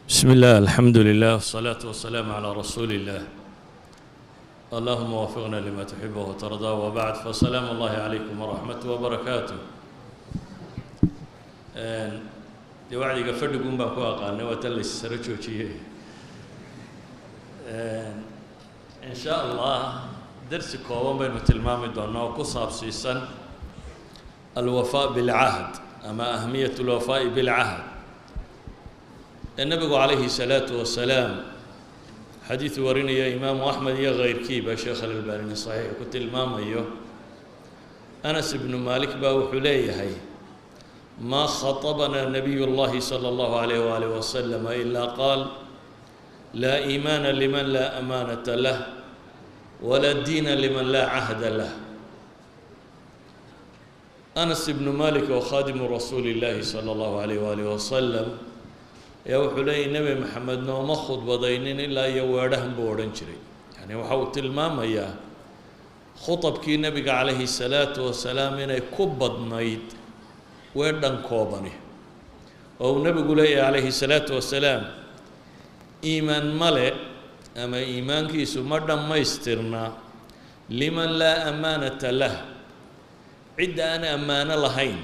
بسم الله، الحمد لله، والصلاة والسلام على رسول الله. اللهم وفقنا لما تحبه وترضى، وبعد، فسلام الله عليكم ورحمته وبركاته. Dee wacdiga fadhigun baan ku aqaanay, waa tan laissaro joojiyey. In sha Allah darsi kooban baynu tilmaami doonaa oo ku saabsiisan alwafaa bilcahd ama ahmiyat alwafaa'i bilcahd. Ee nebigu calayhi salaatu wasalaam xadiidu warinaya imaamu Axmed iyo keyrkiiba, Sheekh Alalbanini saxiix ku tilmaamayo, Anas ibnu Malik baa wuxuu leeyahay: "Ma khaطabana nabiy اllahi salى اllahu alayh walih wasalam ilaa qaal: laa iimaana liman laa amaanata lah, walaa diina liman laa cahda lah." Anas ibnu Malik oo khaadimu rasuuli اllahi salى اllahu alayh walih wasalam ayaa wuxuu leeyahy: Nebi Maxamed nooma khudbadaynin ilaa iyo weedhahan buu odhan jiray. Yani waxa uu tilmaamayaa khutabkii nebiga calayhi salaatu wasalaam inay ku badnayd weedhan koobani, oo uu nebigu leeyahay calayhi salaatu wasalaam: iimaan male ama iimaankiisu ma dhammaystirna liman laa amaanata lah, cidda aan ammaano lahayn,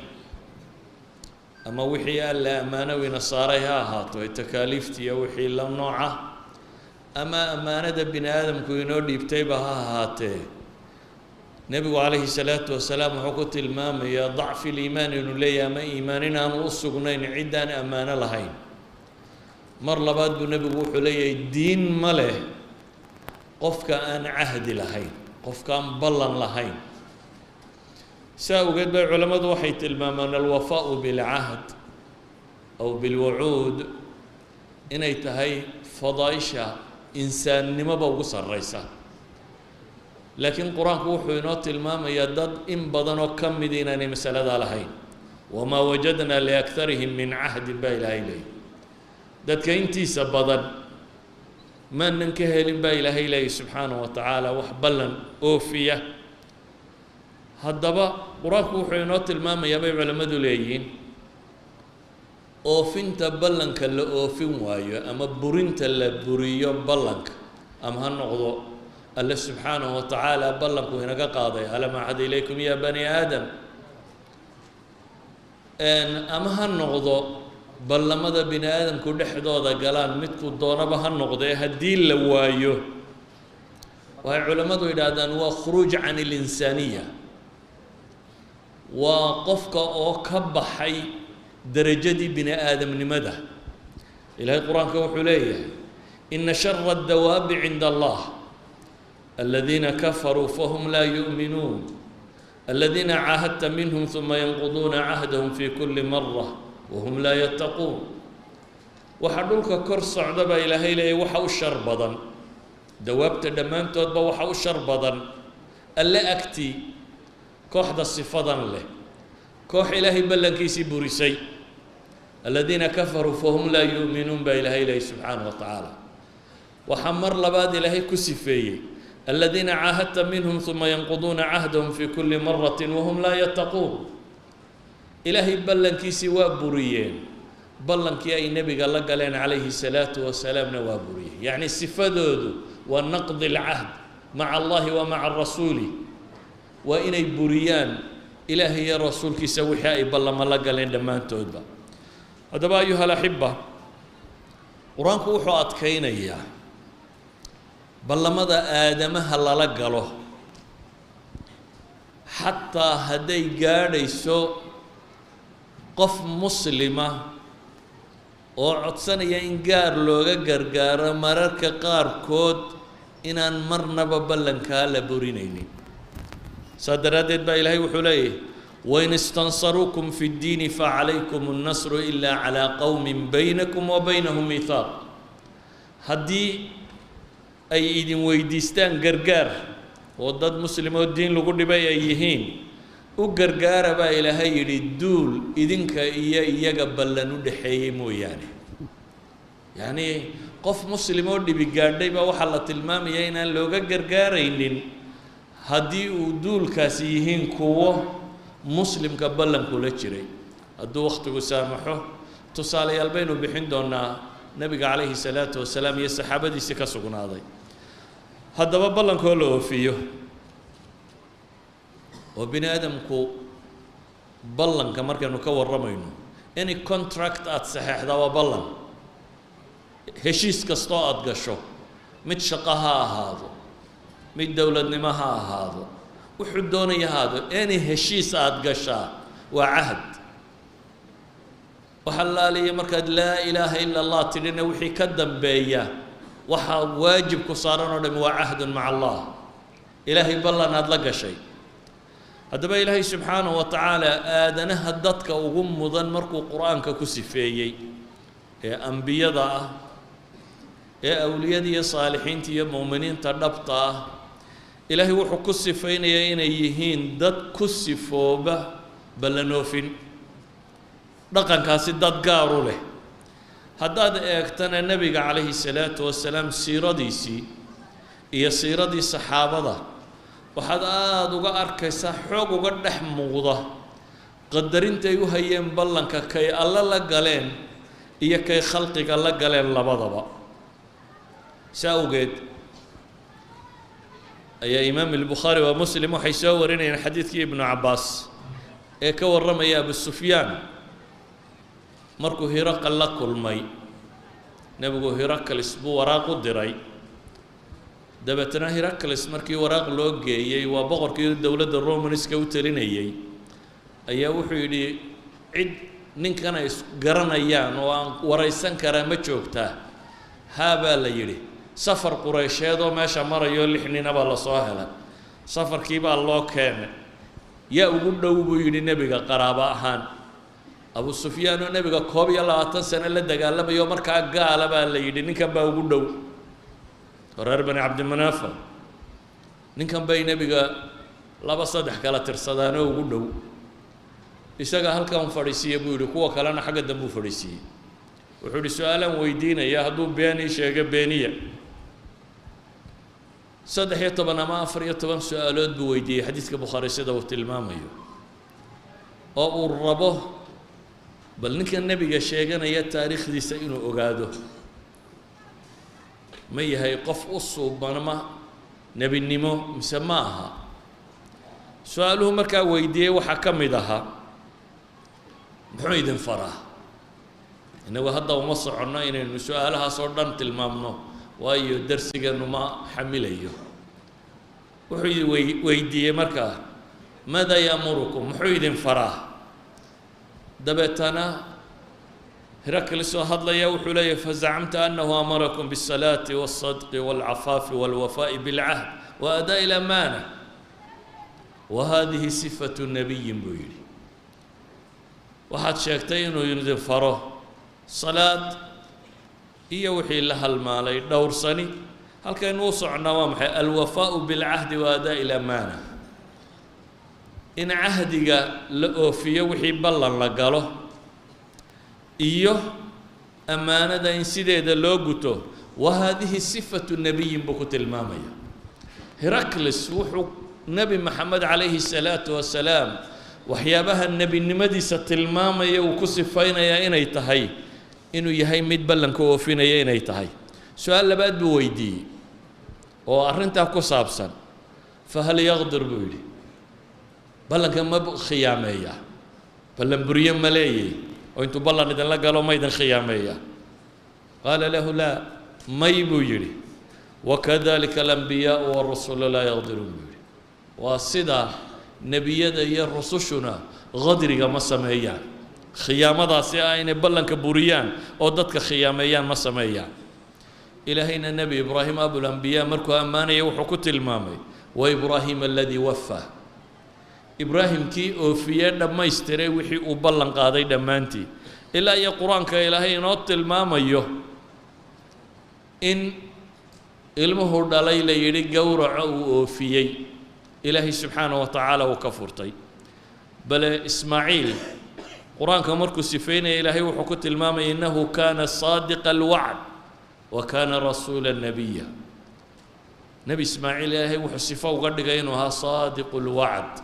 ama wixii Alle ammaano ina saaray ha ahaato ee takaaliiftiiyo wixii la nooca, ama ammaanada bini aadamku inoo dhiibtayba ha ahaatee. Nebigu calayhi salaatu wasalaam wuxuu ku tilmaamayaa dacfi liimaan inuu leeyahay ama iimaan inaanu u sugnayn ciddaan ammaano lahayn. Mar labaad buu nebigu wuxuu leeyahay: diin ma leh qofka aan cahdi lahayn, qofkaan ballan lahayn. Saa awgeed bay culammadu waxay tilmaamaan alwafaau bilcahd aw bilwucuud inay tahay fadaaisha insaannimoba ugu sarreysa. Laakiin Qur-aanku wuxuu inoo tilmaamayaa dad in badan oo ka mid inaanay masaladaa lahayn. "Wamaa wajadnaa liakharihim min cahdin" baa Ilaahay leeyay. Dadka intiisa badan maanan ka helin baa Ilaahay leeyay subxaanahu wa tacaala wax ballan oofiya. Haddaba Qur-aanku wuxuu inoo tilmaamayaa, bay culammadu leeyihiin, oofinta ballanka la oofin waayo ama burinta la buriyo ballanka, ama ha noqdo Alle subxaanahu wa tacaala ballanku inaga qaaday, "Alam acad ilaykum ya bani aadam", ama ha noqdo ballamada bini aadamku dhexdooda galaan, midku doonaba ha noqdee, haddii la waayo, waxay culammadu yidhaahdaan waa khuruuj can alinsaaniya, waa qofka oo ka baxay derajadii bini aadamnimada. Ilahay Qur-aanka wuxuu leeyahay: "Ina shara addawaabi cinda Allah aladiina kafaruu fahum laa yu'minuun, aladiina caahadta minhum huma yanquduuna cahdahum fi kuli mara wahum laa yattaquun." Waxa dhulka kor socda, baa Ilaahay leeyahy, waxa u shar badan dawaabta dhammaantoodba, waxa u shar badan Alle agtii kooxda sifadan leh, koox Ilaahay ballankiisii burisay. "Aladiina kafaruu fahum laa yu'minuun" baa Ilaahay leeyahy subxaanahu wa tacaala. Waxaa mar labaad Ilaahay ku sifeeyey: "Aladiina caahadta minhum huma yanquduuna cahdahum fi kuli marati wahum laa yattaquun." Ilaahay ballankiisii waa buriyeen, ballankii ay nebiga la galeen calayhi salaatu wasalaamna waa buriyeen. Yacni sifadoodu waa naqdi alcahd maca Allahi wa maca rasuuli, waa inay buriyaan Ilaahay iyo rasuulkiisa wixii ay ballamo la galeen dhammaantoodba. Haddaba, ayuha alaxiba, Qur-aanku wuxuu adkaynayaa ballamada aadamaha lala galo, xataa hadday gaadhayso qof muslima oo codsanaya in gaar looga gargaaro, mararka qaarkood inaan marnaba ballankaa la burinaynin. Saa daraaddeed baa Ilaahay wuxuu leeyahy: "Wain istansaruukum fi اddiini facalaykum اnnasru ilaa calىa qowmi baynakum wa baynahum miithaaq." Haddii ay idin weydiistaan gargaar oo dad muslim oo diin lagu dhibay ay yihiin, u gargaara, baa Ilaahay yidhi, duul idinka iyo iyaga ballan u dhexeeyey mooyaane. Yacnii qof muslim oo dhibi gaadhay baa waxaa la tilmaamayaa inaan looga gargaaraynin haddii uu duulkaasi yihiin kuwo muslimka ballankula jiray. Hadduu wakhtigu saamaxo, tusaalayaal baynu bixin doonaa. Nabiga calayhi salaatu wasalaam iyo saxaabadiisii ka sugnaaday. Haddaba ballankoo la oofiyo oo bini aadamku ballanka markaynu ka warramayno, any contract aada saxeexdaa waa ballan. Heshiis kastoo aada gasho, mid shaqo ha ahaado, mid dowladnimo ha ahaado, wuxuu doonaya ha ahaado, any heshiis aada gashaa waa cahd. Waxa laaliya markaad laa ilaaha ila Allah tidhina, wixii ka dambeeya waxaa waajib ku saaran oo dhami waa cahdun maca Allah, Ilaahay ballan aada la gashay. Haddaba Ilaahay subxaanahu wa tacaala aadanaha dadka ugu mudan markuu Qur-aanka ku sifeeyey ee ambiyada ah, ee awliyada iyo saalixiinta iyo mu'miniinta dhabta ah, Ilaahay wuxuu ku sifaynayaa inay yihiin dad ku sifooba ballanoofin. Dhaqankaasi dad gaaru leh. Haddaad eegtana Nebiga calayhi salaatu wasalaam siiradiisii iyo siiradii saxaabada, waxaad aada uga arkaysaa, xoog uga dhex muuqda qadarintay u hayeen ballanka, kay Alle la galeen iyo kay khalqiga la galeen labadaba. Saa awgeed ayaa Imaam Albukhaari wa Muslim waxay soo warinayeen xadiidkii Ibnu Cabbaas ee ka warramaya Abu Sufyaan markuu Hiraqal la kulmay. Nebigu Hiraklis buu waraaq u diray. Dabeetna Hiraklis markii waraaq loo geeyey, waa boqorkii dowladda Romanska u talinayey, ayaa wuxuu yidhi: "Cid ninkan ay isgaranayaan oo aan waraysan karaa ma joogtaa?" "Haa," baa la yidhi. Safar Qureysheed oo meesha marayo 6 nina baa lasoo helay. Safarkii baa loo keenay. "Yaa ugu dhow?" buu yidhi nebiga qaraabo ahaan. "Abu Sufyaan oo nebiga 21 sano la dagaalamayo markaa gaala," baa la yidhi. "Ninkan baa ugu dhow, reer Bani Cabdimanaafa. Ninkan bay nebiga laba saddex kala tirsadaanoo ugu dhow. Isaga halkan fadhiisiiya," buu yidhi. Kuwa kalena xagga dambuu fadhiisiiyey. Wuxuu yidhi: "Su-aalaan weydiinaya, hadduu been ii sheego beeniya." 13 ama 14 su-aalood buu weydiiyey, xadiidka Bukhaari sida uu tilmaamayo, oo uu rabo bal ninka nebiga sheeganaya taariikhdiisa inuu ogaado, ma yahay qof u suubanma nebinimo mise ma aha. Su-aaluhu markaa weydiiyey waxaa ka mid ahaa: "Muxuu idin faraa?" Innagu hadda uma soconno inaynu su-aalahaas oo dhan tilmaamno, waayo darsigeenu ma xamilayo. Wuxuu weydiiyey markaa: "Maada yaamurukum? Muxuu idin faraa?" Dabeetana Hiraklis oo hadlaya wuxuu leeyahy: "Fazacamta annahu amarakum biالsalaati wالsadqi wاlcafaafi wاlwafaa'i biاlcahd wa adaa'i اlamaana, wa hadihi sifatu nabiyin," buu yidhi. "Waxaad sheegtay inuu idin faro salaad iyo wixii la halmaalay, dhowrsani. Halkaynu u soconnaa waa maxay? Alwafaau bilcahdi wa adaa'i ilamaana, in cahdiga la oofiyo, wixii ballan la galo, iyo ammaanada in sideeda loo guto. Wa haadihi sifatu nebiyin," buu ku tilmaamaya. Heracles wuxuu Nebi Maxamed calayhi salaatu wasalaam waxyaabaha nebinimadiisa tilmaamaya uu ku sifaynayaa inay tahay inuu yahay mid ballanka oofinaya inay tahay. Su-aal labaad buu weydiiyey oo arrintaa ku saabsan. "Fahal yaqdir?" buu yidhi. "Ballanka ma khiyaameeyaa? Ballan buryo ma leeyay oo intuu ballan idinla galo ma idin khiyaameeyaa?" Qaala lahu: "Laa." "May," buu yidhi. "Wakadalika alambiyaau warusulu laa yaqdiruun," buu yidhi. Waa sidaa, nebiyada iyo rusushuna qadriga ma sameeyaan, khiyaamadaasi ah inay ballanka buriyaan oo dadka khiyaameeyaan ma sameeyaan. Ilaahayna Nebi Ibraahim abulambiyaa markuu ammaanaya wuxuu ku tilmaamay: "Wa Ibraahima aladii wafaa", Ibraahimkii oofiyee dhammaystiray wixii uu ballan qaaday dhammaantii. Ilaa iyo Qur-aanka Ilaahay inoo tilmaamayo in ilmuhu dhalay la yidhi gowraco, uu oofiyey, Ilaahay subxaanaه wa tacaala uu ka furtay. Bale Ismaaciil Qur-aanka markuu sifaynaya Ilaahay wuxuu ku tilmaamaya: "Innahu kaana saadiqa alwacd wa kaana rasuula nabiya." Nebi Ismaaciil Ilaahay wuxuu sifo uga dhigay inuu ahaa saadiqu lwacd,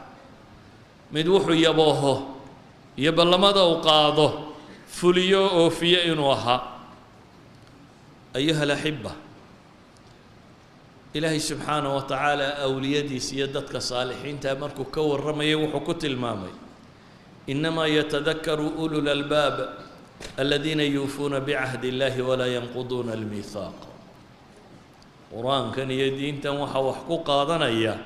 mid wuxuu yabooho iyo ballamada uu qaado fuliyo, oofiyo inuu ahaa. Ayuha alaxiba, Ilaahay subxaanaه wa tacaala awliyadiis iyo dadka saalixiinta markuu ka warramayay wuxuu ku tilmaamay: inamaa yatadakaru ulu lalbaab aladiina yuufuuna bicahdi illahi walaa yanquduuna almiihaaq. Qur-aankan iyo diintan waxaa wax ku qaadanaya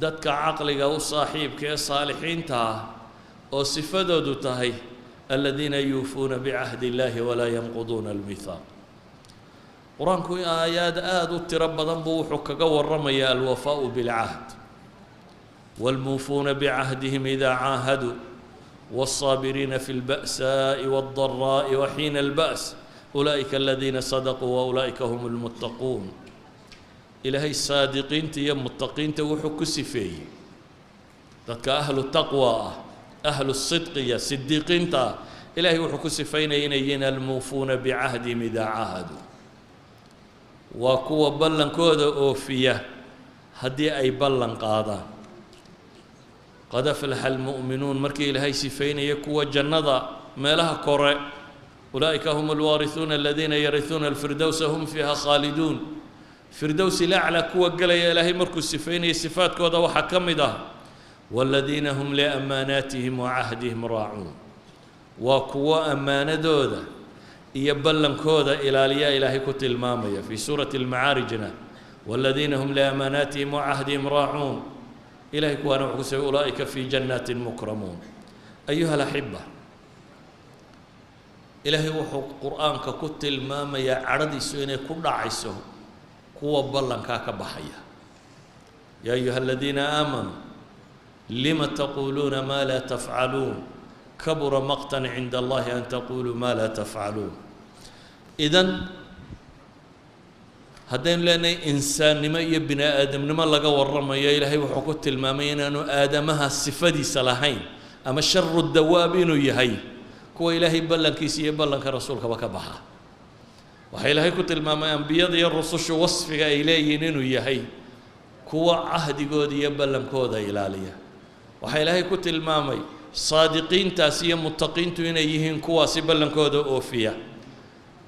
dadka caqliga u saaxiibka ee saalixiinta ah, oo sifadoodu tahay aladiina yuufuuna bicahdi illahi walaa yanquduuna almiihaaq. Qur-aanku aayaad aada u tiro badan buu wuxuu kaga warramayaa alwafaau bilcahd: wاlmuufuuna bicahdihim idaa caahaduu, wالصaabiriina fi اlba'saaءi wاldaraaءi waxiina اlba's, ulaa'ika aladiina sadaquu waulaa'ika hum اlmuttaquun. Ilaahay saadiqiinta iyo muttaqiinta wuxuu ku sifeeyey dadka ahlu taqwa ah, ahlu sidqiya, sidiiqiinta ah. Ilahay wuxuu ku sifaynaya inay yihiin almuufuuna bicahdihim idaa caahaduu, waa kuwa ballankooda oofiya haddii ay ballan qaadaan. Qad aflaxa almu'minuun markii Ilaahay sifaynaya kuwa jannada meelaha kore, ulaa'ika hum alwaarihuuna aladiina yarihuuna alfirdowsa hum fiiha khaaliduun, firdows ilaclaa kuwa gelaya Ilaahay markuu sifaynaya sifaadkooda waxaa ka mid ah waaladiina hum liamaanaatihim wa cahdihim raacuun, waa kuwo ammaanadooda iyo ballankooda ilaaliya Ilaahay ku tilmaamaya. Fii suurati almacaarijna waaladiina hum liamaanaatihim wa cahdihim raacuun, Ilahay kuwaana wuxuu ku sifay ulaa'ika fii jannaatin mukramuun. Ayuha alaxiba, Ilaahay wuxuu qur-aanka ku tilmaamayaa cadhadiisu inay ku dhacayso kuwa ballankaa ka baxaya. Yaa ayuha aladiina aamanuu lima taquuluuna maa laa tafcaluun, kabura maqtan cinda Allahi an taquluu maa laa tafcaluun. Idan haddaynu leenahay insaannimo iyo bini aadamnimo laga warramayo, Ilaahay wuxuu ku tilmaamay inaanu aadamaha sifadiisa lahayn ama sharu dawaab inuu yahay kuwa Ilaahay ballankiisa iyo ballanka rasuulkaba ka baxa. Waxaa Ilaahay ku tilmaamay ambiyada iyo rusushu wasfiga ay leeyihiin inuu yahay kuwa cahdigooda iyo ballankooda ilaaliya. Waxaa Ilaahay ku tilmaamay saadiqiintaas iyo muttaqiintu inay yihiin kuwaasi ballankooda oofiya.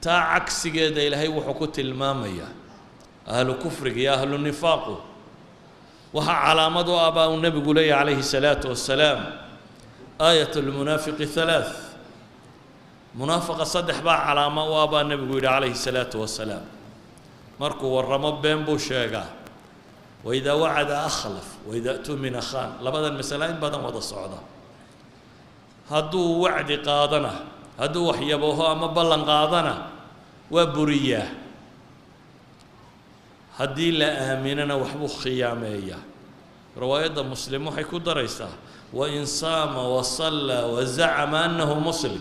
Taa cagsigeeda Ilaahay wuxuu ku tilmaamayaa ahlu kufriga iyo ahlu nifaaqu. Waxaa calaamad u ah baa uu nebigu leeyahy calayhi salaatu wasalaam: aayat lmunaafiqi halaath, munaafiqa saddex baa calaamo u ah baa nebigu yidhi calayhi salaatu wasalaam. Markuu warramo been buu sheegaa, waidaa wacada akhlaf, waidaa tumina khaan. Labadan masale in badan wada socda. Hadduu wacdi qaadana, hadduu waxyabooho ama ballan qaadana, waa buriyaa. Haddii la aaminana waxbuu khiyaameeyaa. Riwaayadda Muslim waxay ku daraysaa: wain saama wasallaa wazacama annahu muslim,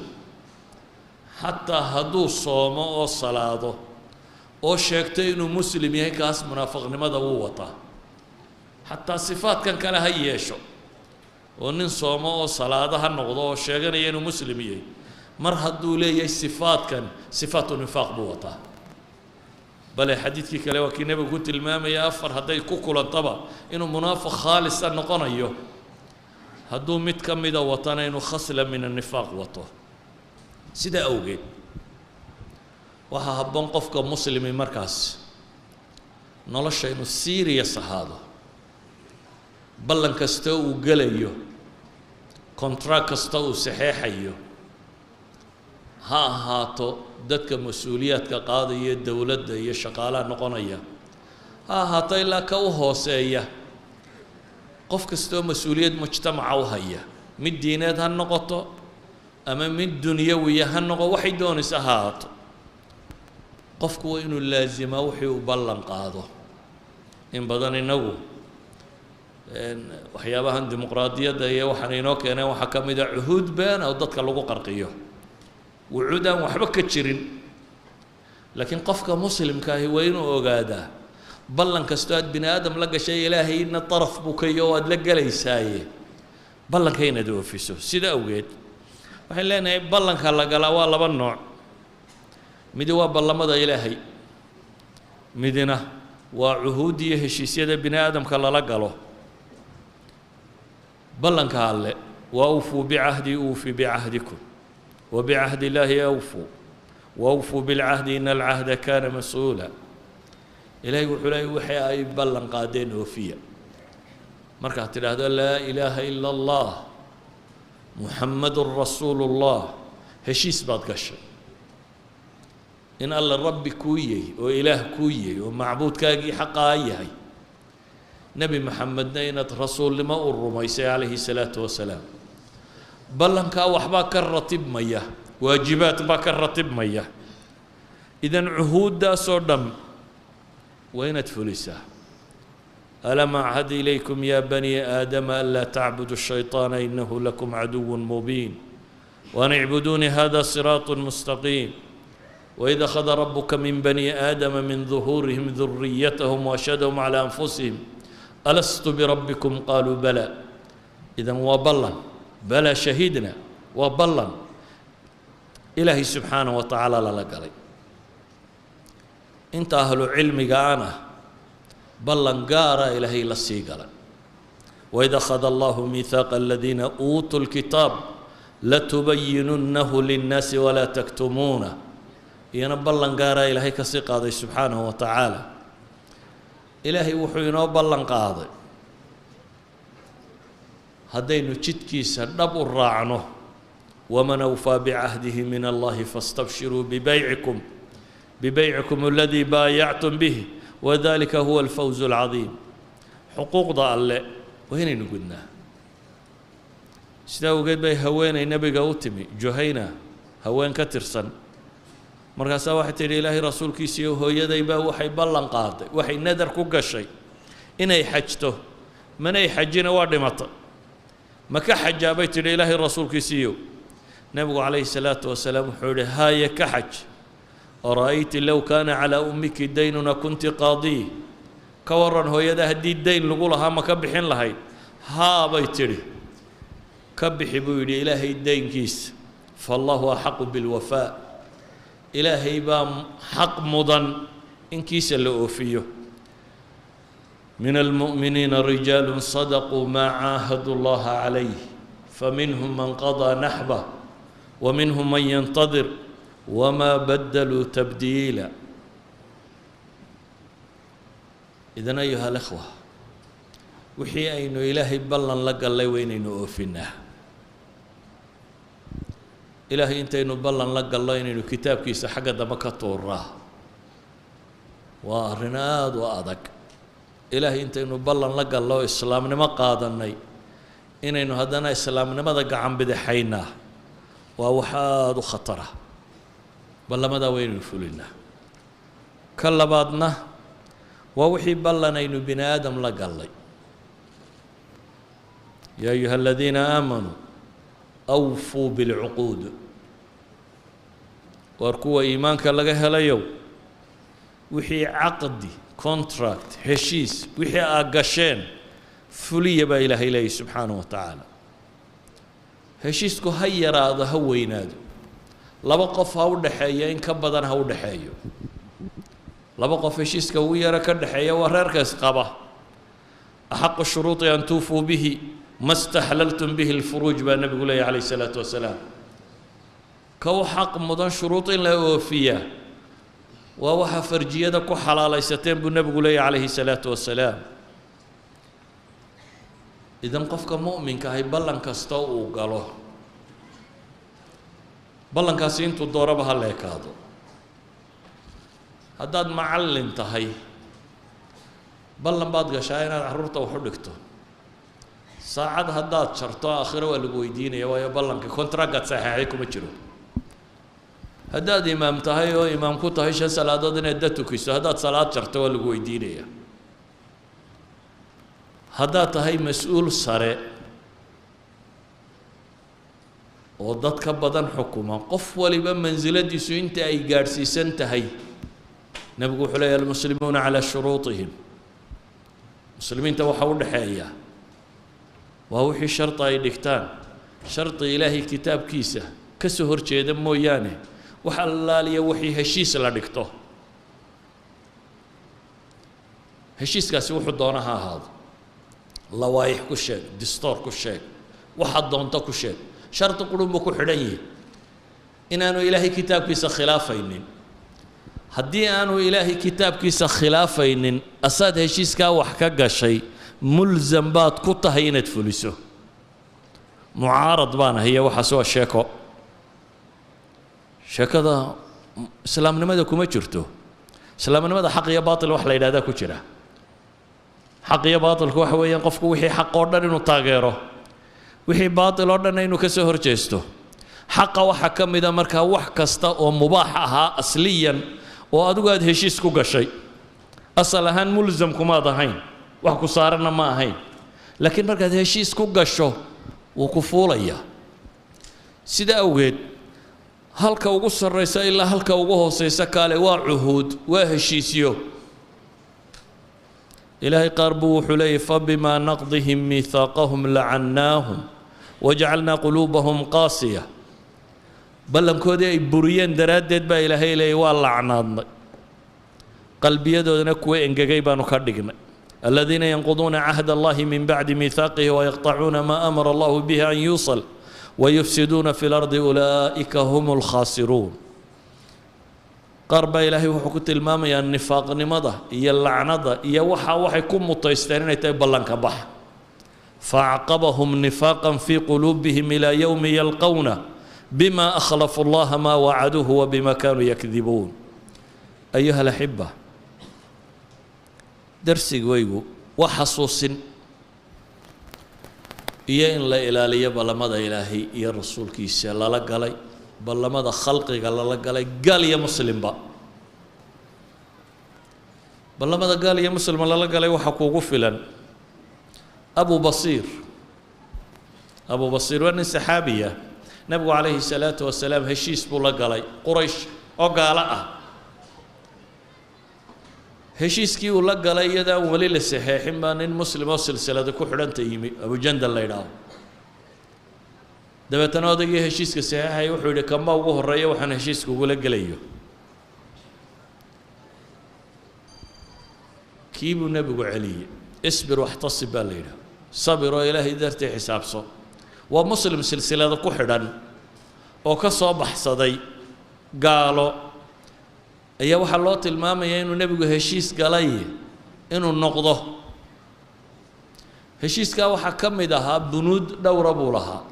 xataa hadduu soomo oo salaado oo sheegto inuu muslim yahay, kaas munaafiqnimada wuu wataa. Xataa sifaadkan kale ha yeesho oo nin soomo oo salaado ha noqdo oo sheeganaya inuu muslim yahay, mar hadduu leeyahay sifaadkan, sifaatu nifaaq buu wataa. Bale xadiidkii kale waa kii nebigu ku tilmaamaya afar hadday ku kulantaba inuu munaafiq khaalisa noqonayo, hadduu mid ka mida watana inuu khasla min annifaaq wato. Sidaa awgeed waxaa habboon qofka muslimi markaas nolosha inuu serious ahaado. Ballan kasta uu gelayo, contract kasta uu saxeexayo, ha ahaato dadka mas-uuliyaadka qaadaya dowladda iyo shaqaalaha noqonaya, ha ahaato ilaa ka u hooseeya, qof kastoo mas-uuliyad mujtamaca u haya, mid diineed ha noqoto ama mid dunyawiya ha noqo, waxay doonaysa ha ahaato, qofku waa inuu laasimaa wixii uu ballan qaado. In badan innagu waxyaabahan dimuqraadiyadda iyo waxaan inoo keeneen waxaa ka mid a cuhuud beena oo dadka lagu qarqiyo, wucuud aan waxba ka jirin. Laakiin qofka muslimka ahi waa inuu ogaadaa ballan kastoo aad bini aadam la gashay, Ilaahayna daraf buu ka iyo aad la gelaysaaye, ballanka inaad oofiso. Sida awgeed waxaan leenahay ballanka la galaa waa laba nooc: midi waa ballamada Ilaahay, midina waa cuhuud iyo heshiisyada bini aadamka lala galo. Ballanka Alle waa awfuu bicahdii uufi bicahdikum wa bicahdi illaahi awfuu Wawfuu bilcahdi ina alcahda kaana mas-uula. Ilaahay wuxuu leeyay wixii ay ballan qaadeen oofiya. Markaad tidhaahdo laa ilaaha ila allah muxamadun rasuulu llah, heshiis baad gashay in alla rabbi kuu yahy oo ilaah kuu yahy oo macbuudkaagii xaqaa yahay, nebi maxamedna inaad rasuulnimo u rumaysay calayhi salaatu wasalaam. Ballankaa waxbaa ka ratibmaya, waajibaad baa ka ratibmaya. Idan cuhuuddaasoo dhan waa inaad fulisaa. Alam achad ilaykum ya bani aadama anlaa tacbudu shayطaana inahu lakum caduw mubiin waan icbuduuni hada siraaط mustaqiim waid akhada rabuka min bani aadama min duhuurihim duriyatahum waashhadahum calى anfusihim alastu birabbikum qaaluu bala. Idan waa ballan, bala shahidna, waa ballan ilaahay subxaanaه wa tacaala lala galay. Inta ahlu cilmiga ana ballan gaara ilaahay la sii galay. Waid akhada allahu miihaaqa aladiina uutuu lkitaab latubayinunnahu linnaasi walaa taktumuuna, iyana ballan gaaraa ilaahay ka sii qaaday subxaanahu wa tacaala. Ilaahay wuxuu inoo ballan qaaday haddaynu jidkiisa dhab u raacno, waman awfaa bicahdihi min allahi fastabshiruu bibaycikum aladii baayactum bih wadalika huwa alfawz alcadiim. Xuquuqda alle waa inaynu gudnaa. Sidaa awgeed bay haweenay nebiga u timi, Juhayna, haween ka tirsan. Markaasaa waxay tidhi, ilaahay rasuulkiisiiyo, hooyaday baa waxay ballan qaaday, waxay nadar ku gashay inay xajto, manay xajina, waa dhimatay, ma ka xajaa? Bay tidhi ilaahay rasuulkiisiiyo. Nebigu calayhi salaatu wasalaam wuxuu yihi, haye, ka xaj. Ara'ayti low kaana calaa ummiki daynuna kunti qaadiih? Ka waran hooyada haddii dayn lagu lahaa, ma ka bixin lahayd? Haa, bay tidhi. Ka bixi, buu yidhi, ilaahay daynkiisa. Faallahu axaqu bilwafaa, ilaahay baa xaq mudan inkiisa la oofiyo. Min almu'miniina rijaalu sadaquu maa caahadu llaha calayh faminhum man qadaa naxbah waminhum man yantadir wamaa badaluu tabdiila. Idan ayuha alikhwa, wixii aynu ilaahay ballan la gallay waa inaynu oofinaa. Ilaahay intaynu ballan la gallo inaynu kitaabkiisa xagga dambe ka tuuraa waa arrin aada u adag. Ilaahay intaynu ballan la gallo islaamnimo qaadanay inaynu haddana islaamnimada gacan bidixaynaa waa wax aada u khatara. Ballamadaa waa inaynu fulinaa. Ka labaadna waa wixii ballan aynu bini aadam la gallay. Yaa ayuha aladiina aamanuu awfuu bilcuquud. Waar kuwa iimaanka laga helayow, wixii caqdi, contract, heshiis wixii aad gasheen fuliya, baa ilaahay leeyahy subxaanahu wa tacaala. Heshiisku ha yaraado, ha weynaado, laba qof ha u dhexeeyo, in ka badan ha u dhexeeyo. Laba qof heshiiska ugu yaro ka dhexeeya waa reerka isqaba. Axaqu shuruuطi an tuufuu bihi ma staxlaltum bihi lfuruuj, baa nebigu leeyahy calayh isalaatu wasalaam. Ka u xaq mudan shuruud in la oofiyaa waa waxaa farjiyada ku xalaalaysateen, buu nebigu leeyahy calayhi salaatu wasalaam. Idan qofka mu'minka ahi ballan kasta uu galo, ballankaasi intuu dooraba ha leekaado. Haddaad macallin tahay, ballan baad gashaa inaad carruurta wax u dhigto. Saacad haddaad jarto, aakhiro waa lagu weydiinaya, waayo ballankii contractgaad saxeexday kuma jiro. Haddaad imaam tahay oo imaam ku tahay shan salaadood inaad da tukiso, haddaad salaad jarto waa lagu weydiinaya. Haddaad tahay mas-uul sare oo dad ka badan xukuma, qof waliba mansiladiisu inta ay gaadhsiisan tahay, nebigu wuxuu leeyahy almuslimuuna calaa shuruutihim. Muslimiinta waxaa u dhexeeya waa wixii shardi ay dhigtaan, shardi ilaahay kitaabkiisa ka soo horjeeda mooyaane. Wax allaaliya wixii heshiis la dhigto, heshiiskaasi wuxuu doona ha ahaado, lawaaix ku sheeg, distoor ku sheeg, waxaad doonto ku sheeg, shardi qurun buu ku xidhan yihi. Inaanu Ilaahay kitaabkiisa khilaafaynin. Haddii aanu Ilaahay kitaabkiisa khilaafaynin, asaad heshiiskaa wax ka gashay, mulsam baad ku tahay inaad fuliso. Mucaarad baan ahiya, waxaas waa sheeko, sheekada islaamnimada kuma jirto. Islaamnimada xaq iyo baatil wax la yidhahdaa ku jira. Xaq iyo baatilku waxa weeyaan qofku wixii xaq oo dhan inuu taageero, wixii baatil oo dhanna inuu ka soo horjeesto. Xaqa waxaa ka mida markaa wax kasta oo mubaax ahaa asliyan oo adigu aada heshiis ku gashay. Asal ahaan mulsam kumaad ahayn, wax ku saaranna ma ahayn, laakiin markaad heshiis ku gasho wuu ku fuulayaa. Sida awgeed halka ugu sarraysa ilaa halka ugu hooseysa kaale waa cuhuud, waa heshiisyo. Ilaahay qaar buu wuxuu leeyahy: fabimaa naqdihim miithaaqahum lacannaahum wajacalnaa quluubahum qaasiya. Ballankoodii ay buriyeen daraaddeed baa Ilaahay leeyay waa lacnaadnay, qalbiyadoodana kuwa engegay baanu ka dhignay. Aladiina yanquduuna cahd Allahi min bacdi miihaaqihi wayaqطacuuna maa amara Allahu bihi an yuusal wayufsiduuna fi lardi ulaa'ika hum lkhaasiruun. Qaar baa Ilaahay wuxuu ku tilmaamayaa nifaaqnimada iyo lacnada iyo waxa waxay ku mutaysteen inay tahay ballanka bax. Faacqabahum nifaaqan fii quluubihim ilaa yowmi yalqowna bima akhlafu Allaha maa wacaduuhu wabima kaanuu yakdibuun. Ayuha alaxiba, darsigaygu waa xasuusin iyo in la ilaaliyo ballamada Ilaahay iyo rasuulkiisa lala galay, ballamada khalqiga lala galay, gaal iyo muslimba. Ballamada gaal iyo muslimba lala galay waxaa kuugu filan Abu Basiir. Abu Basiir waa nin saxaabiya. Nebigu calayhi salaatu wasalaam heshiis buu la galay Quraysh oo gaalo ah. Heshiiskii uu la galay iyadaan weli la saxeexin baa nin muslim oo silsilada ku xidhanta yimi, Abujandal la yidhaaho. Dabeetana odaygii heshiiska saxeexaya wuxuu yidhi: kama ugu horreeya waxaan heshiiska ugula gelayo. Kii buu nebigu celiyey. Isbir waxtasib baa la yidhaha, sabir oo Ilaahay dartii xisaabso. Waa muslim silsilada ku xidhan oo ka soo baxsaday gaalo ayaa waxaa loo tilmaamayaa inuu nebigu heshiis galay inuu noqdo. Heshiiskaa waxaa ka mid ahaa bunuud dhowra buu lahaa,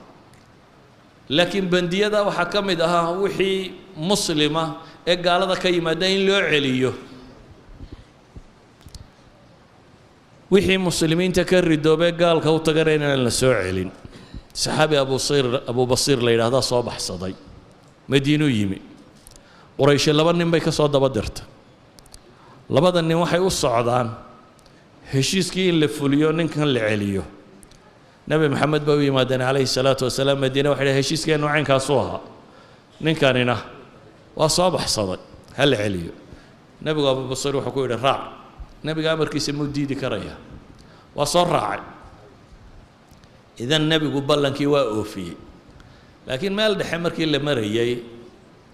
laakiin bendiyada waxaa ka mid ahaa wixii muslima ee gaalada ka yimaada in loo celiyo, wixii muslimiinta ka ridoobee gaalka u tagana inaan la soo celin. Saxaabi Abusir, Abu Basiir la yidhaahdaa soo baxsaday, Madiinuu yimi. Qurayshe laba nin bay ka soo daba dirtay. Labada nin waxay u socdaan heshiiskii in la fuliyo, ninkan la celiyo. Nebi Maxamed bay u yimaadeen calayhi salaatu wasalaam Madiine. Waxay dhahen: heshiiskeennu caynkaasuu ahaa, ninkanina waa soo baxsaday, ha la celiyo. Nebigu Abu Basiir wuxuu ku yidhi: raac. Nebiga amarkiisa muu diidi karaya? Waa soo raacay. Idan nebigu ballankii waa oofiyey, laakiin meel dhexe markii la marayay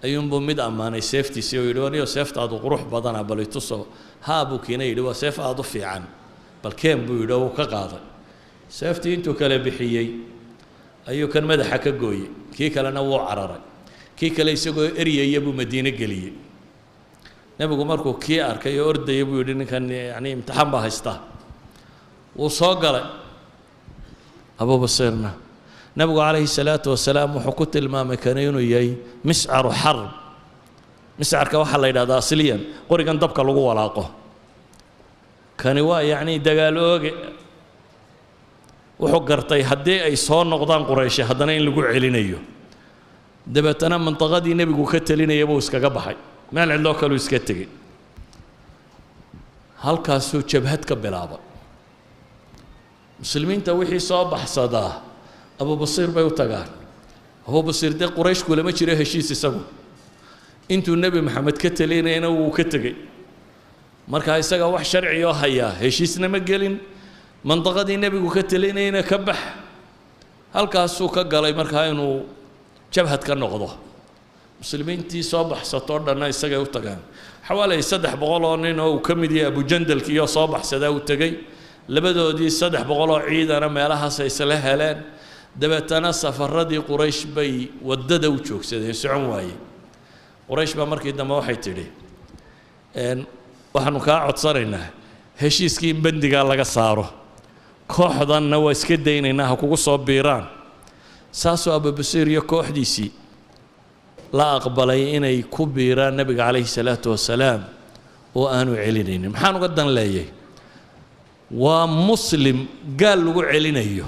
ayuunbuu mid ammaanay seeftiisii oo yidhi: waniyo seeftaadu qurux badana, bal ituso. Haa, buu kiina yidhi, waa seef aada u fiican, bal keen buu yidhi, oo uu ka qaaday seeftii. Intuu kale bixiyey ayuu kan madaxa ka gooyey, kii kalena wuu cararay. Kii kale isagoo eryaya buu Madiine geliyey. Nebigu markuu kii arkay oo ordaya buu yidhi: ninkan yani imtixaan baa haysta. Wuu soo galay Abubasiirna. Nebigu calayhi salaatu wasalaam wuxuu ku tilmaamay kani inuu yahay miscaru xarb. Miscarka waxaa la yidhahdaa asliyan qorigan dabka lagu walaaqo. Kani waa yacni dagaal ooge. Wuxuu gartay haddii ay soo noqdaan Qurayshe haddana in lagu celinayo. Dabeetana mintaqadii nebigu ka telinaya buu iskaga baxay, meel cidloo kaluu iska tegey, halkaasuu jabhad ka bilaabay. Muslimiinta wixii soo baxsadaa Abubasiir bay u tagaan. Abubasiir dee Quraysh kulama jiro heshiis, isagu intuu Nebi Maxamed ka telinayana wuu ka tegey. Marka isaga wax sharci oo hayaa heshiisna ma gelin, mandaqadii nebigu ka telinayna ka bax. Halkaasuu ka galay markaa inuu jabhad ka noqdo. Muslimiintii soo baxsatoo dhanna isagay u tagaan. Xawaalay 300 oo nin oo uu ka mid yahay Abujandalkiioo soo baxsadaa u tegey. Labadoodii 300 oo ciidana meelahaasay isla heleen. Dabeetana safaradii Quraysh bay waddada u joogsadeen, socon waaye. Quraysh baa markii dambe waxay tidhi, waxaanu kaa codsanaynaa heshiiskii in bandigaa laga saaro, kooxdanna waa iska daynaynaa, ha kugu soo biiraan. Saasoo Abubasiir iyo kooxdiisii la aqbalay inay ku biiraan nebiga calayhi salaatu wasalaam oo aanu celinaynin. Maxaan uga dan leeyay? Waa muslim gaal lagu celinayo.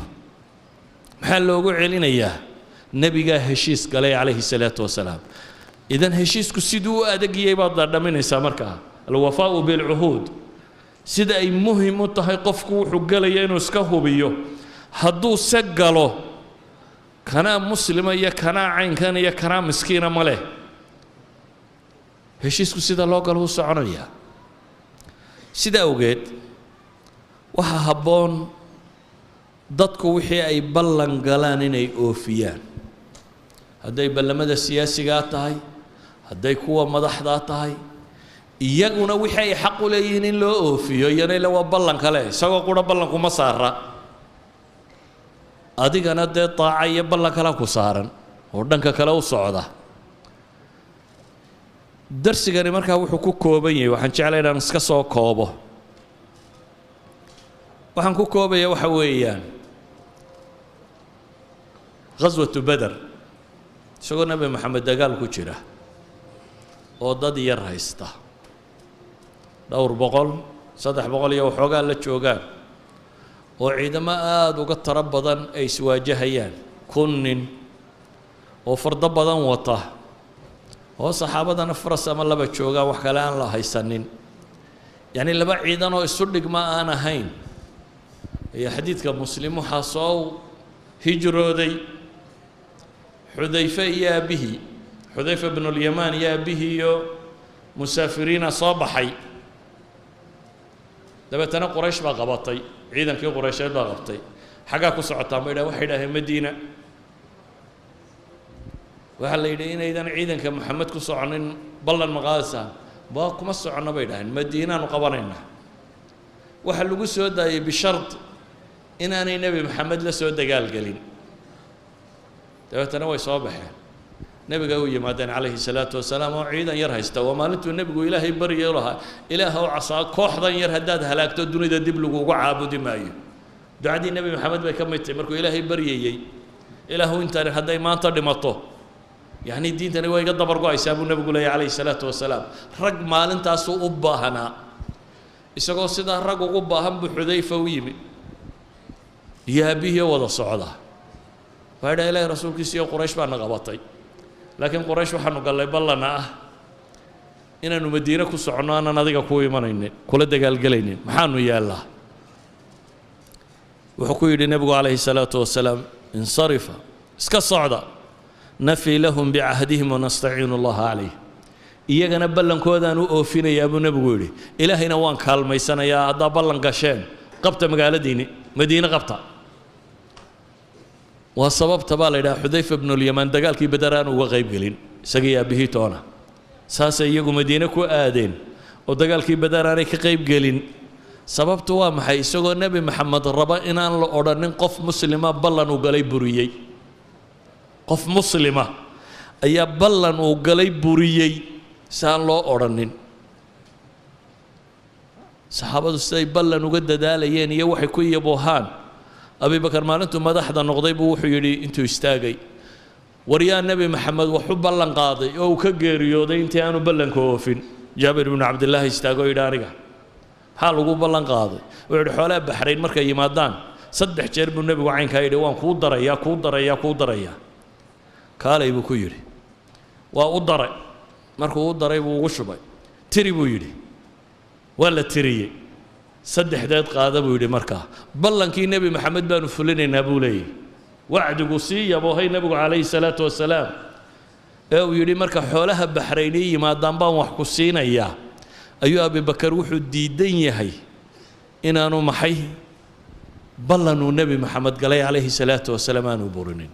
Maxaa loogu celinayaa? Nebigaa heshiis galay calayhi salaatu wasalaam. Idan heshiisku siduu u adagiyey baad dhadhaminaysaa. Markaa alwafaau bilcuhuud sida ay muhim u tahay, qofku wuxuu gelaya inuu iska hubiyo. Hadduu se galo, kanaa muslima iyo kanaa caynkan iyo kanaa miskiina ma leh, heshiisku sida loo galo u soconayaa. Sida awgeed waxaa habboon dadku wixii ay ballan galaan inay oofiyaan, hadday ballamada siyaasigaa tahay, hadday kuwa madaxdaa tahay, iyaguna wixii ay xaq u leeyihiin in loo oofiyo. Iyana ila waa ballan kale, isagoo qura ballankuma saara, adigana dee daaca iyo ballan kale ku saaran oo dhanka kale u socda. Darsigani markaa wuxuu ku kooban yahay, waxaan jeclay inaan iska soo koobo, waxaan ku koobaya waxa weeyaan ghaswatu Beder. Isagoo Nebi Maxamed dagaal ku jira oo dad yar haysta, dhowr boqol, 300 iyo waxoogaa la joogaan, oo ciidamo aada uga taro badan ay iswaajahayaan, 1000 nin oo fardo badan wata, oo saxaabadana faras ama laba joogaan, wax kale aan la haysanin, yacni laba ciidan oo isu dhigma aan ahayn, ayaa xadiidka Muslim waxaa soo hijrooday Xudayfe iyo aabbihii, Xudayfa bnulyamaan iyo aabbihii iyo musaafiriina soo baxay. Dabeetana Quraysh baa qabatay, ciidankii Quraysheed baa qabtay. Xaggaa ku socotaan bay dhahen. Waxay idhaaheen Madiina. Waxaa la yidhi, inaydan ciidanka Maxamed ku soconin ballan ma qaadaysaan? Ba kuma soconno bay dhaheen, Madiinaanu qabanaynaa. Waxaa lagu soo daayey bishard inaanay Nebi Maxamed la soo dagaalgelin. Dabeetana way soo baxeen, nebiga u yimaadeen calayhi salaatu wasalaam oo ciidan yar haysta. Waa maalintuu nebigu Ilaahay baryo lahaa, Ilaah ow, casaa kooxdan yar haddaad halaagto dunida dib lagugu caabudi maayo. Ducadii Nebi Maxamed bay ka mid tahay markuu Ilaahay baryayey, Ilaahu intani hadday maanta dhimato, yacni diintani waa iga dabar go-aysaa, buu nebigu leeyahy calayhi salaatu wasalaam. Rag maalintaasuu u baahanaa. Isagoo sidaa rag ugu baahan buu Xudayfa u yimi iyo aabbihii wada socda. Waxay dhaha, Ilahay rasuulkiisa iyo Quraysh baana qabatay, laakiin Quraysh waxaanu gallay ballana ah inaanu Madiine ku soconno, aanan adiga ku imanaynin, kula dagaalgelaynin, maxaanu yeellaa? Wuxuu ku yidhi nebigu calayhi salaatu wasalaam, insarifa, iska socda, nafi lahum bicahdihim wanastaciinu Allaha calayh. Iyagana ballankoodaan u oofinayaa, buu nebigu yidhi, Ilaahayna waan kaalmaysanayaa. Haddaa ballan gasheen, qabta magaaladiinni Madiine qabta. Waa sababta baa la yidhaha Xudayfa bnulyamaan dagaalkii Beder aan uga qayb gelin, isagii aabbihii toona. Saasay iyagu Madiine ku aadeen oo dagaalkii Beder aanay ka qayb gelin. Sababtu waa maxay? Isagoo Nebi Maxamed raba inaan la odhanin qof muslima ballan uu galay buriyey, qof muslima ayaa ballan uu galay buriyey, si aan loo odhanin. Saxaabadu siday ballan uga dadaalayeen iyo waxay ku yabohaan. Abibakar maalintuu madaxda noqday buu wuxuu yidhi intuu istaagay, war yaa Nebi Maxamed wax u ballan qaaday oo uu ka geeriyooday intii aanu ballanka oofin? Jaabir ibnu Cabdillaahi istaagoo yidhi, aniga. Maxaa lagu ballan qaaday? Wuxuu yidhi, xoolaha Baxrayn markay yimaadaan 3 jeer buu nebigu caynkaa yidhi, waan kuu darayaa, kuu darayaa, kuu darayaa, kaalay buu ku yidhi. Waa u daray. Markuu u daray buu ugu shubay. Tiri, buu yidhi. Waa la tiriyey. Saddexdeed qaada, buu yidhi. Markaa ballankii Nebi Maxamed baanu fulinaynaa, buu leeyahy. Wacdigu sii yaboohay nebigu calayhi salaatu wasalaam ee uu yidhi, marka xoolaha Baxrayni yimaadaan baan wax ku siinayaa, ayuu Abibakar wuxuu diidan yahay inaanu maxay ballanuu Nebi Maxamed galay calayhi salaatu wasalaam aanu burinin.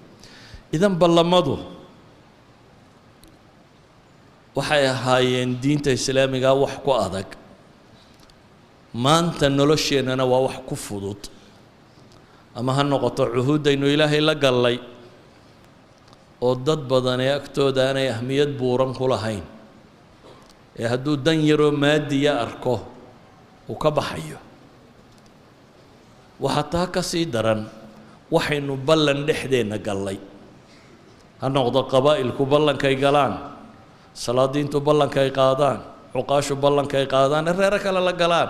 Idan ballamadu waxay ahaayeen diinta islaamiga wax ku adag, maanta nolosheennana waa wax ku fudud. Ama ha noqoto cuhuuddaynu Ilaahay la gallay oo dad badan ee agtooda aanay ahmiyad buuran ku lahayn, ee hadduu dan yaroo maadiya arko uu ka baxayo. Waxaa taa ka sii daran waxaynu ballan dhexdeenna gallay, ha noqdo qabaa'ilku ballankay galaan, salaadiintu ballankay qaadaan, cuqaashu ballankay qaadaan, reero kale la galaan,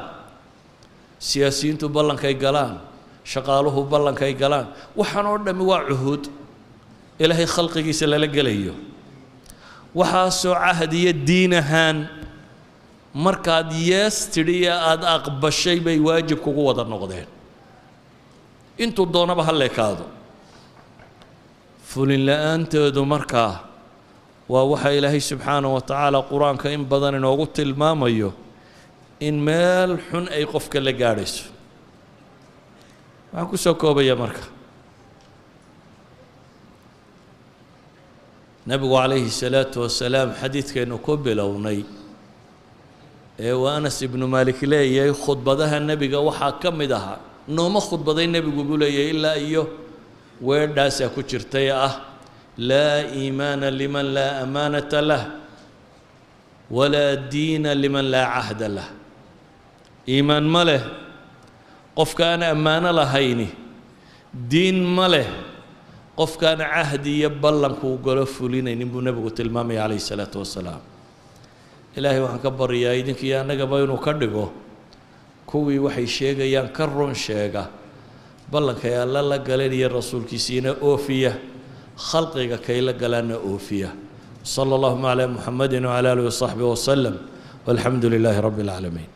siyaasiyiintu ballankay galaan, shaqaaluhu ballankay galaan. Waxaan oo dhammi waa cuhuud Ilaahay khalqigiisa lala gelayo. Waxaasoo cahdiyo diin ahaan markaad yees tidhi ee aada aqbashay bay waajib kugu wada noqdeen, intuu doonaba ha leekaado. Fulin la-aantoodu markaa waa waxa Ilaahay subxaanahu wa tacaala qur-aanka in badan inoogu tilmaamayo in meel xun ay qofka la gaadhayso. Waxaan ku soo koobaya marka, nebigu calayhi salaatu wasalaam xadiidkaynu ku bilownay ee uu Anas ibnu Maalik leeyahay, khudbadaha nebiga waxaa ka mid ahaa, nooma khudbaday nebigu buu leeyahay ilaa iyo weedhaasaa ku jirtay ah: laa iimaana liman laa amaanata lah, walaa diina liman laa cahda lah. Iimaan ma leh qofka aan ammaano lahayni, diin ma leh qofkaan cahdi iyo ballankuu galo fulinaynin, buu nebigu tilmaamaya calayhi salaatu wasalaam. Ilaahay waxaan ka baryaa idinkiiyo annagaba inuu ka dhigo kuwii waxay sheegayaan ka run sheega, ballankay Alla la galeen iyo rasuulkiisiina oofiya, khalqiga kay la galaanna oofiya. Sala allahuma calaa Muxamedi wcala aalihi wasaxbihi wasalam, walxamdu lilaahi rabbi alcaalamiin.